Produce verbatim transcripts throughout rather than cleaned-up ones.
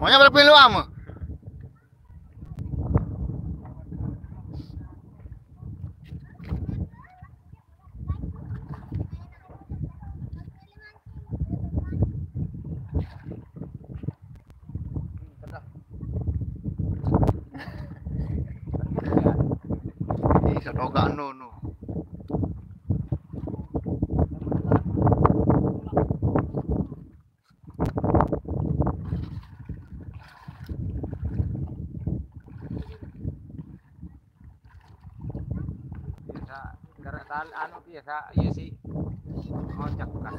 Maunya berpindah lama. Ih, sadogak no, no. Biasa, gara-, anu, biasa, iya sih. Ngocak kan.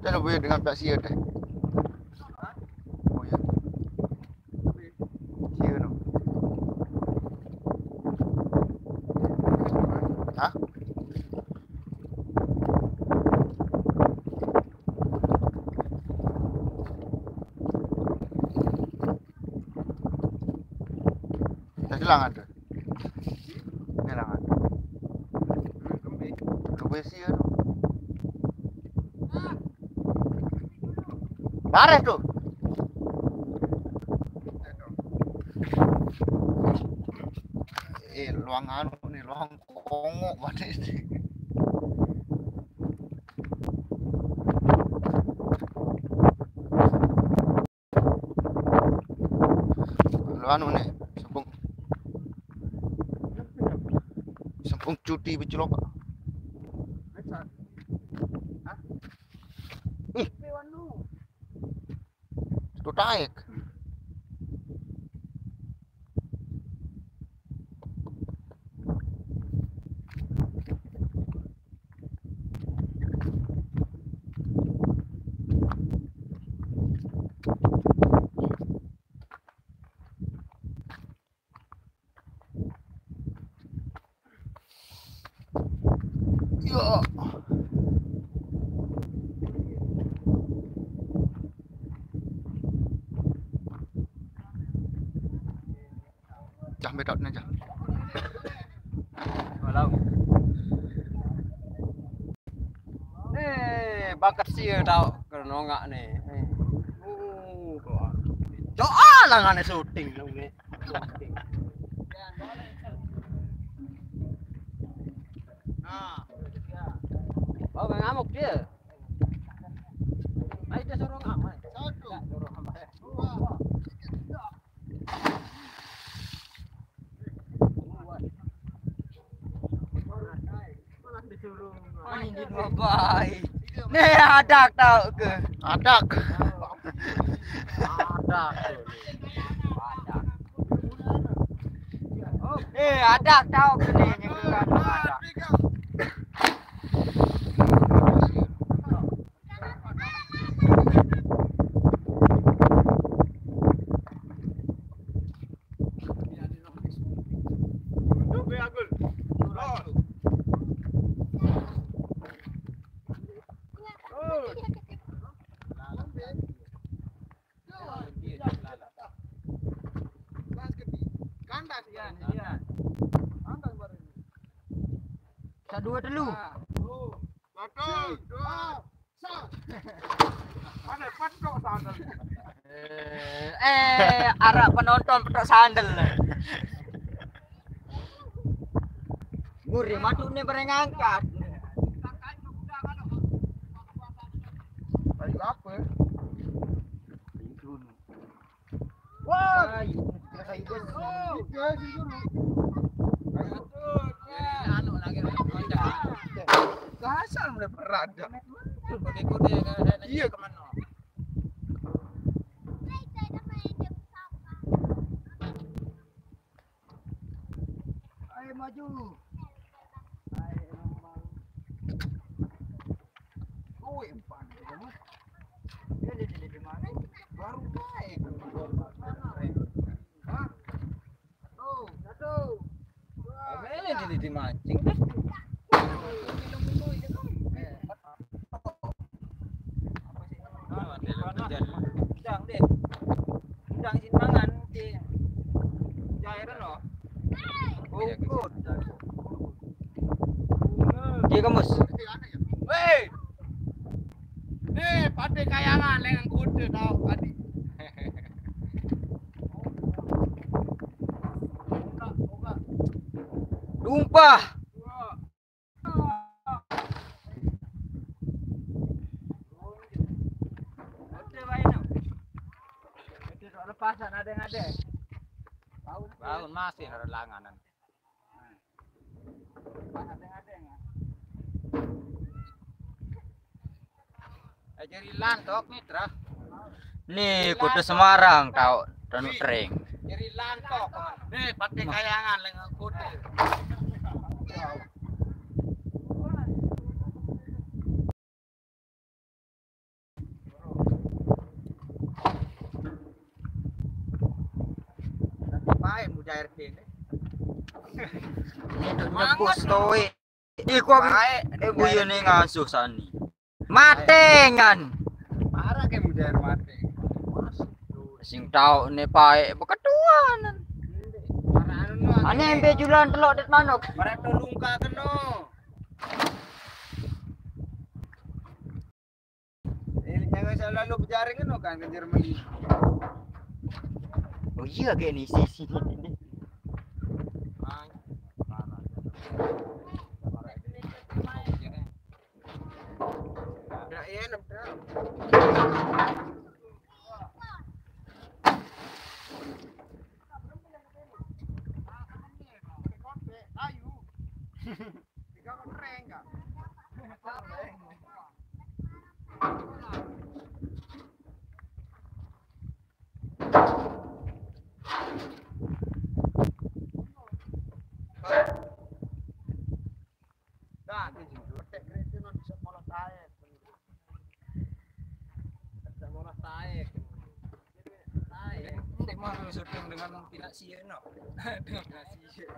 Dah lebih dengan pihak sia dah. Oh ya. Sia tu. Ha? Dah hilang ada. Ni lah kan. Kebesi tu. Baris tu. Eh, luang anu ni, luang kongok baris ni. Lalu anu ni, sempung. Sempung cuti bercelok. Ih. Tu taek. Ya. Jah, bedot ni, jah. Walau. Eh, bakat sia tau kena nongak ni. Eh. Oh, doa. Doa Tangannya syuting dong nih. Nah. Oh, ngamuk dia. Ayo dia suruh ngamuk. Satu. Dua. Ini dua baik. Nih, adak tau ke? Adak. Adak. Eh, adak tau ke nih, nyegeran adak. Satu, dua, telu. Satu, dua. Eh, eh, arah penonton petok sandal. Nguri, matune bareng ngangkat. Kayu apa? Wah, kayu. Kayu. Anu lagi. Kasar mulai berada. Iya, kemana? Ayo maju. Ayo, Bang. Kowe umpan, ya, Mas. Dia, dia, dia, dia, dia, baru naik. Hah? Satu, satu. Dua. Ini jadi dimancing. Udang deh. Udang sing mangan, Ci. Cairan loh. Iya, Gus. Iya, Kamus. Weh. Nih, Pate Kayangan lengan kuda tau tadi. Tumpah. Lepasan, ada yang ada. Bangun masih ada langanan. Lepasan, ada yang ada. Eh, jari lantok nih, Trah. Nih, kuda Semarang tau, Tanu Tring. Jari lantok. Nih, Pate Kayangan lengan kuda. Pae mujair kene. Ini tuh nebus towe. Iku aku. Pae. Eh, guyone ngasuh sani. Matengan. Parah ke mujair mate. Sing tau ne pae beketuanan. Ane embe julan telok det manuk. Para tolong ka keno. Ini jangan selalu berjaring keno kan ke Jerman. Oh iya, kayak nih sisi. Udah, iya, udah. Ayo. Tiga kok keren, Kak? Nah, ini juga. Petek kereta nanti bisa malah taek. Bisa malah taek. Taek. Nanti mau syuting dengan Pina Sio, no. Dengan Pina Sio.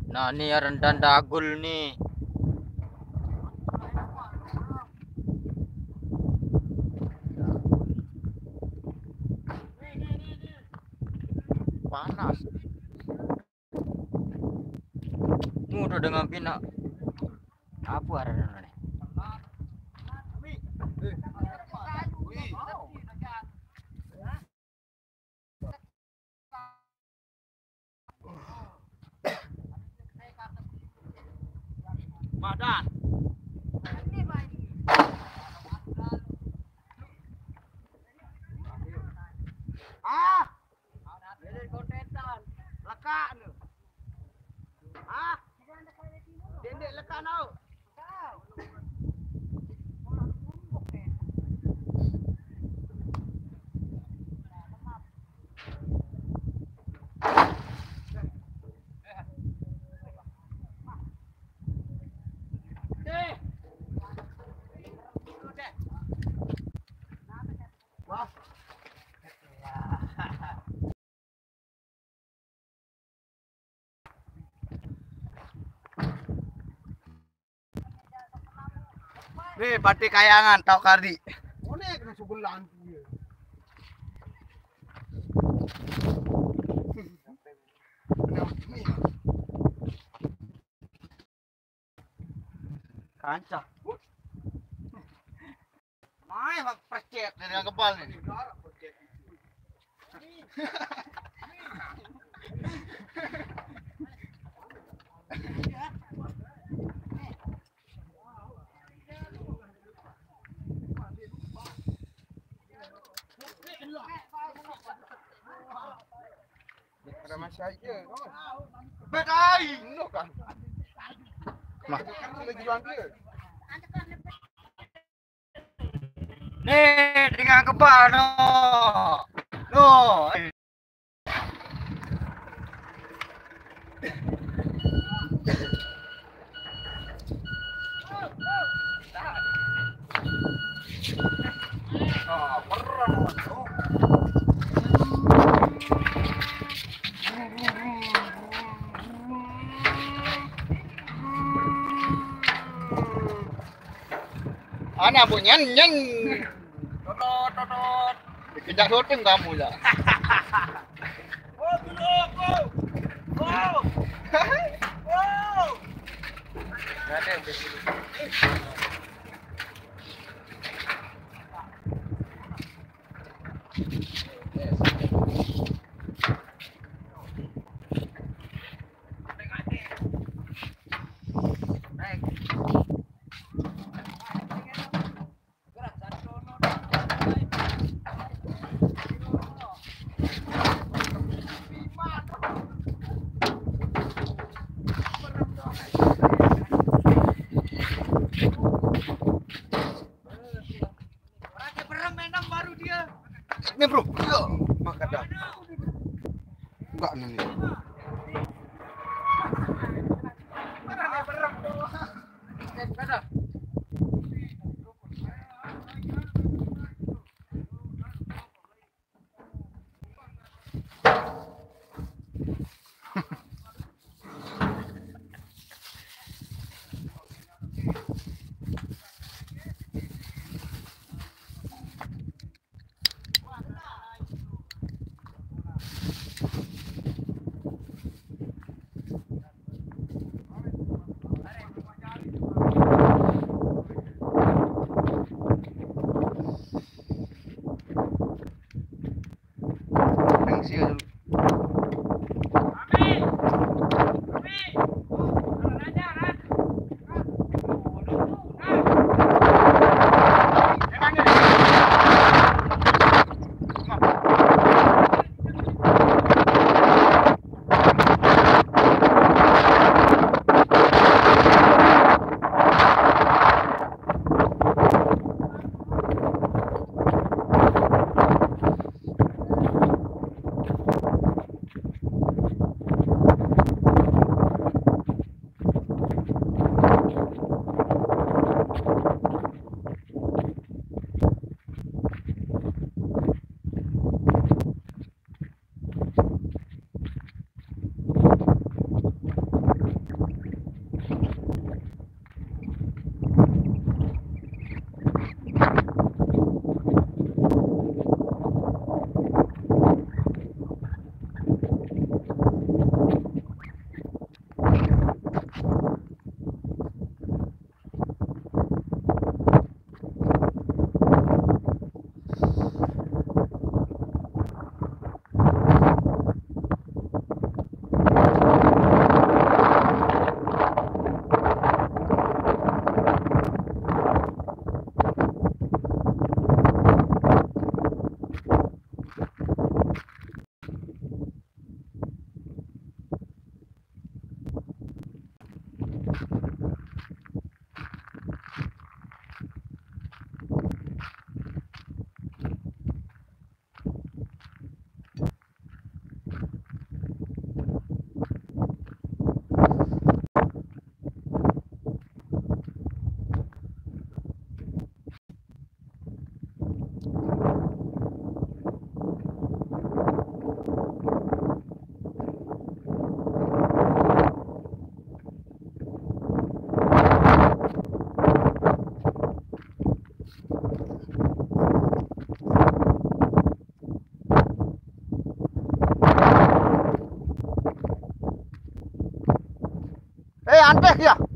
Nah, ni rendan dagul ni. Panas. Mudah dengan Nak apa arane? Madan. Ah. Lekak ni. Ah. Dendek lekak tau. Weh, pate kayangan, tau kari. Mana kena sebelah tu ya? Kancah. Mai, mak percet dari yang kebal ni. Ada masih aja. Bedai, no kan. Mah. Kan sudah jual dia. Ni dengan kebal no. No. Ana bunyan nyen. Todot, todot. Dikejar syuting kamu ya. Oh, dulu, oh. Oh. Oh. Ada yang begitu. Ni bro, ya, mak kata. Enggak ni. An pe ya.